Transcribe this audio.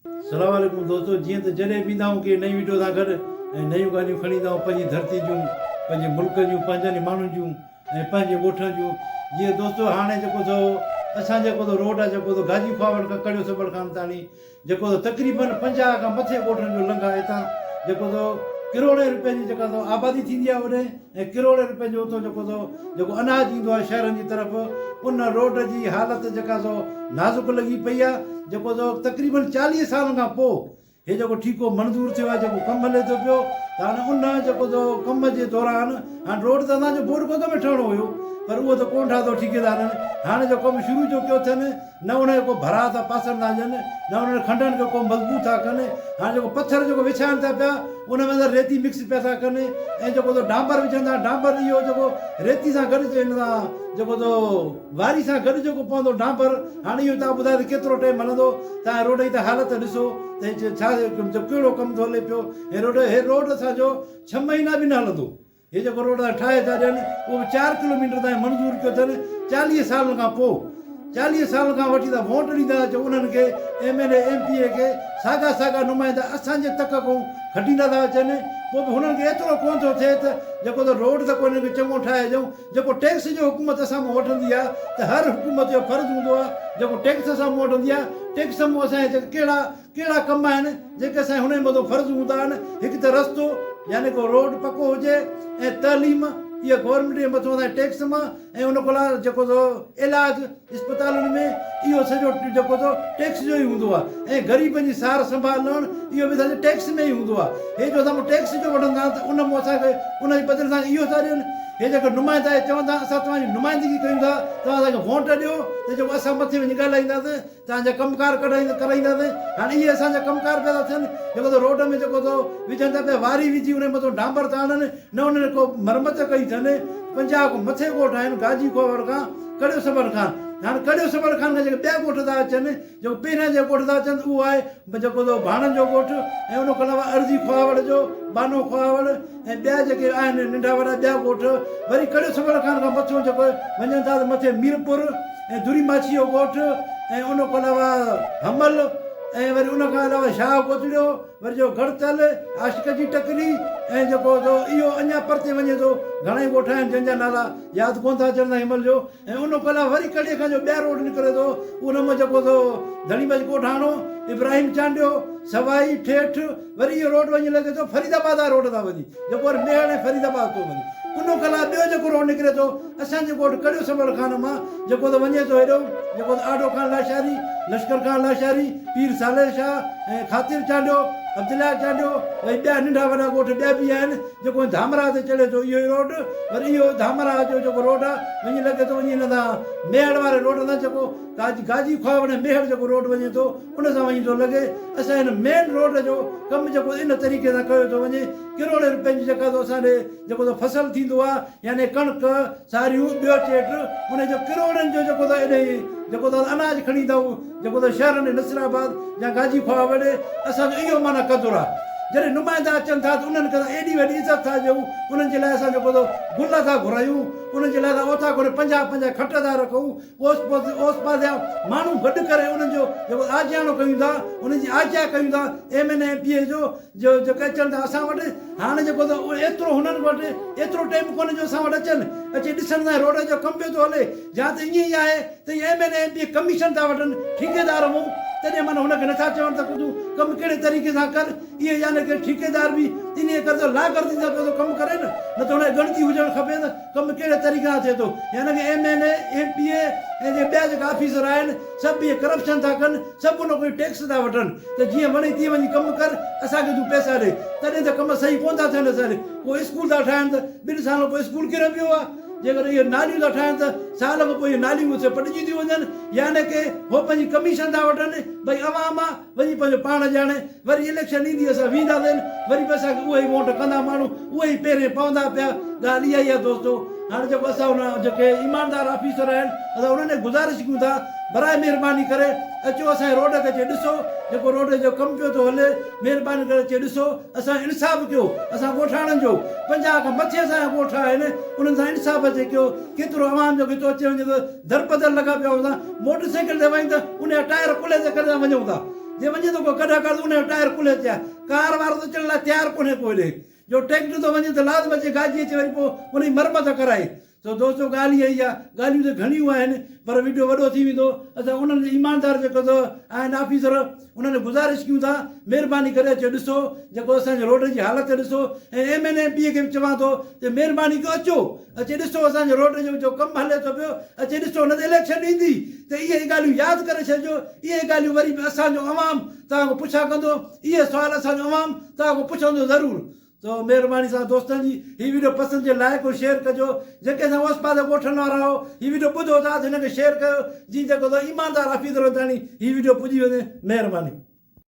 سلام عليڪم دوستو جيئن ته جڏهن به ايندا آهيون ڪنهن نئين وڊيو سان گڏ ۽ نيون ڳالهيون کڻي ايندا آهيون پنهنجي ڌرتي جون پنهنجي ملڪ جون پنهنجن ئي ماڻهن جون ۽ پنهنجي ڳوٺن جون جيئن دوستو هاڻي جيڪو سو اسان جيڪو سو روڊ آهي جيڪو سو گاجي خواوڙ کان ڪڙيو سبڙ خان تاڻي جيڪو سو تقريبن 50 کان مٿي ڳوٺن جو لنگهه آهي هتان جيڪو سو ڪروڙين روپين جي جيڪا سو آبادي ٿيندي آهي اوڏي ۽ ڪروڙين روپين جو اتو جيڪو سو جيڪو اناج ايندو آهي شهرن جي طرف ان روڊ جي حالت جيڪا سو نازڪ لڳي پئي آهي جيڪو سو تقريبن 40 سالن کان پوء هي جيڪو ٺيڪو منظور ٿيو آهي جيڪو ڪم هلي ٿو پيو ته هاڻي ان جيڪو سو ڪم جي دوران هاڻي روڊ ته اسان جو بورڊ ڪوڪ ۾ ٺهڻو هيو پر اهو ته ڪونه ٺاهتو ٺيڪيدارن هاڻي جو ڪم شروع جو ڪيو اٿن نه ان کي ڪو ڀراء ٿا پاسن ٿا ڏين، نه انهن کنڊن کي ڪو مضبوط ٿا ڪن. هاڻي جيڪو پٿر جيڪو وڇائن ٿا پيا، ان ۾ اندر ريتي مڪس پيا ٿا ڪن ۽ جيڪو تو ڊانبر وجهن ٿا، ڊانبر اهو جيڪو ريتي سان گڏ هن سان جيڪو تو واري سان گڏ جيڪو پوندو ڊانبر، هاڻي اهو توهان ٻڌايو ته ڪيترو ٽائيم هلندو؟ توهان روڊ جي ته حالت ڏسو ته هي ڇا ڪهڙو ڪم ٿو هلي پيو. هي روڊ هي روڊ اسان جو ڇهه مهينا به نه هلندو. هي جيڪو روڊ ٺاهي ٿا ڏين اهو به 4 ڪلوميٽر تائين منظور ڪيو اٿن 40 سالن کان پوء 40 سالن کان وٺي ته ووٽ ڏيندا اچو انهن کي M N A M P A کي ساڳا ساڳا نمائندا اسان جي تڪ کان کٽيندا ٿا اچن پوء به هنن کي ايترو ڪونه ٿو ٿئي ته جيڪو ته روڊ ته ڪو هنن کي چڱو ٺاهي ڏيون جيڪو ٽيڪس جو حڪومت اسان مان وٺندي آهي ته هر حڪومت جو فرض هوندو آهي جيڪو ٽيڪس اسان مان وٺندي آهي ٽيڪس مان اسان جا ڪهڙا ڪهڙا ڪم آهن جيڪي اسان جي هن مٿو فرض هوندا آهن هڪ ته رستو يعني ڪو روڊ پڪو هجي ۽ تعليم اها گورنمينٽ جي مٿو اسان جي ٽيڪس مان ۽ ان کان علاوه جيڪو سو علاج اسپتالن ۾ اهو سڄو جيڪو سو ٽيڪس جو ئي هوندو آهي ۽ غريبن جي سار سنڀال لهڻ اهو به اسان جي ٽيڪس ۾ ئي هوندو آهي هي جو اسان مان ٽيڪس جو وٺندا آهن ته ان مان اسان کي ان جي بدلي اسان کي اهو ٿا ڏين هي جيڪي نمائندا اهي چون ٿا اسان توهان جي نمائندگي ڪيون ٿا توهان اسان کي ووٽ ڏيو ته جيڪو اسان مٿي وڃي ڳالهائينداسين توهان جا ڪم ڪار ڪرائينداسين. هاڻي اهي اسان جا ڪم ڪار پيا ٿا ٿين. جيڪو ته روڊ ۾ جيڪو ٿو وجهن ٿا پيا واري وجهي انهي مٿو ڊانبر ٿا هڻن نه انهن ڪو مرمت ڪئي اٿن. 50 کان مٿي ڳوٺ آهن گاجي کوهوڙ کان ڪڙيو سبڙ خان. هاڻي ڪڙيو سبڙ خان کان جيڪي ٻيا ڳوٺ ٿا اچن جيڪو پهريان جيڪو ڳوٺ ٿا اچن اهو آهي جيڪو ٿو ڀاڻن جو ڳوٺ ۽ ان کان علاوه ارضي کوهاوڙ جو بانو کوهاوڙ ۽ ٻيا جيڪي آهن ننڍا وڏا ٻيا ڳوٺ وري ڪڙيو سبڙ خان کان مٿيون جيڪو وڃن ٿا ته مٿي ميرپور ۽ دري ماڇي جو ڳوٺ ۽ ان کان علاوه حمل ۽ وري ان کان علاوه شاهه ڪوتڙيو وري جو گڙتل عاشق جي ٽڪري ۽ جيڪو سو اهو اڃا پرتي وڃي ٿو گهڻائي ڳوٺ آهن جن جا نالا ياد ڪونه ٿا اچن سائين حمل جو ۽ ان کان علاوه وري ڪڙي کان جو ٻيا روڊ نڪري ٿو ان مان جيڪو سو ڌڻي بخش ڳوٺاڻو ابراهيم چانڊيو سوائي ٺيٺ وري اهو روڊ وڃي لڳي ٿو فريد آباد واري روڊ تان وڃي جيڪو وري ميهڙ ۽ فريد آباد ٿو وڃي ان کان علاوه ٻيو جيڪو روڊ نڪري ٿو اسان جي ڳوٺ ڪڙيو سنبڙ خان مان جيڪو ته وڃي ٿو هيڏو جيڪو ته آڍو خان لاشاري، لشڪر خان لاشاري، پير صالح شاهه ۽ خاطر چانڊيو، عبدالله چانڊيو وري ٻيا ننڍا وڏا ڳوٺ ٻيا به آهن جيڪو ڌامراهه تي چڙهي ٿو اهو ئي روڊ وري اهو ڌامراهه جو جيڪو روڊ آهي وڃي لڳي ٿو وڃي هن سان ميهڙ واري روڊ سان جيڪو گاجي خواهه ۽ ميهڙ جيڪو روڊ وڃي ٿو ان سان وڃي ٿو لڳي اسان هن مين روڊ جو ڪم جيڪو ان طريقي سان ڪيو ٿو وڃي ڪروڙين روپين جي جيڪا ٿو اسان ڏي جيڪو ته فصل ٿيندو آ يعني ڪڻڪ، ساريون، ٻيو چيٽ ان جو ڪروڙن جو جيڪو ته ايڏي جيڪو ته اناج کڻي ايندا هو جيڪو ته شهرن ڏي نصير آباد يا گاجي خواهه وڙي اسان جو اهو معنيٰ قدر آ جڏهن نمائندا اچن ٿا ته انهن کي اسان ايڏي وڏي عزت ٿا ڏيون انهن جي لاء اسان جيڪو ته گل ٿا گهرايون انهن جي لاء اسان اوطاقن ۾ 50 50 کٽ ٿا رکون اوس پوس اوس پاس جا ماڻهو گڏ ڪري انهن جو جيڪو آجياڻو ڪيون ٿا انهن جي آجيان ڪيون ٿا ايم اين اي ايم پي اي جو جو جيڪي اچن ٿا اسان وٽ هاڻ جيڪو ته ايترو هنن وٽ ايترو ٽيم ڪونهي جو اسان وٽ اچن اچي ڏسن ته روڊ جو ڪم پيو ٿو هلي جا ته ائين ئي آهي ته هي M N A M P A commission ٿا وٺن ٺيڪيدار مون تڏهن معنيٰ هن کي نٿا چون ته تون ڪم ڪهڙي طريقي سان ڪر اهي يعني ڪي ٺيڪيدار به انهيء ڪري ته لاغرضي سان پيو ٿو ڪم ڪري نه نه ته هن کي ڳڻتي هجڻ کپي ته ڪم ڪهڙي طريقي سان ٿئي ٿو يعني ڪي M N A M P A ۽ جي ٻيا جيڪا آفيسر آهن سڀ اهي ڪرپشن ٿا ڪن سڀ ان ڪوئي ٽيڪس ٿا وٺن ته جيئن وڻي تيئن وڃي ڪم ڪر اسان کي تون پئسا ڏي تڏهن ته ڪم صحيح ڪونه ٿا ٿين اسان ڏي ڪو اسڪول ٿا ٺاهن ته ٻن سالن کان پوء اسڪول ڪري پيو آهي جيڪڏهن اهي ناليون ٿا ٺاهن ته سال کان پوء اهي ناليون اتي پٽجي ٿيون وڃن يعني ڪي هو پنهنجي ڪميشن ٿا وٺن ڀئي عوام آ وڃي پنهنجو پاڻ ڄاڻي وري اليڪشن ايندي اسان وينداسين وري به اسان کي اهي ئي ووٽ ڪندا ماڻهو اهي ئي پيرين پوندا پيا ڳالهه اها ئي آهي دوستو هاڻي جيڪو اسان ان جيڪي ايماندار آفيسر آهن اسان انهن کي گذارش ڪيون ٿا براء مهرباني ڪري اچو اسان جي روڊ کي اچي ڏسو جيڪو روڊ جو ڪم پيو ٿو هلي مهرباني ڪري اچي ڏسو اسان انصاف ڪيو اسان ڳوٺاڻن جو 50 کان مٿي اسان جا ڳوٺ آهن انهن سان انصاف اچي ڪيو ڪيترو عوام جو ٿو اچي وڃي ٿو دربدر لڳا پيا هوندا موٽر سائيڪل تي وڃ ته ان جا ٽائر ڪلهي تي ڪري ٿا وڃون ٿا. جي وڃي ٿو ڪو گڏهه ڪار ته ان جو ٽائر ڪلهي تي آهي. ڪار وارو ته اچڻ لاء تيار ڪونهي ڪو هيڏي. جو ٽريڪٽر ٿو وڃي ته لازم اچي گاجي اچي وري پوء ان جي مرمت ڪرائي. سو دوستو ڳالهه اها ئي آهي. ڳالهيون ته گهڻيون آهن پر وڊيو وڏو ٿي ويندو. اسان انهن ايماندار جيڪو ته آهن آفيسر انهن کي گذارش ڪيون ٿا مهرباني ڪري اچو ڏسو جيڪو اسان جي روڊ جي حالت ڏسو ۽ ايم اين ايم پي کي به چوان ٿو ته مهرباني ڪيو اچو اچي ڏسو اسان جي روڊ جو جو ڪم هلي ٿو پيو اچي ڏسو نه ته اليڪشن ايندي ته اهي ئي ڳالهيون ياد ڪري ڇڏجو اهي ئي ڳالهيون وري به اسان جو عوام توهان کان پڇا ڪندو اهي سوال اسان جو عوام توهان کان پڇندو ضرور سو مهرباني سان دوستن جي هي ويڊيو پسند جي لائڪ ۽ شيئر ڪجو جيڪي اسان اوس پاسي ڳوٺن وارا آهو هي ويڊيو ٻڌو ٿا ته هن کي شيئر ڪيو جي جيڪو ايماندار آفيسرن تاڻي هي ويڊيو پڄي وڃي مهرباني.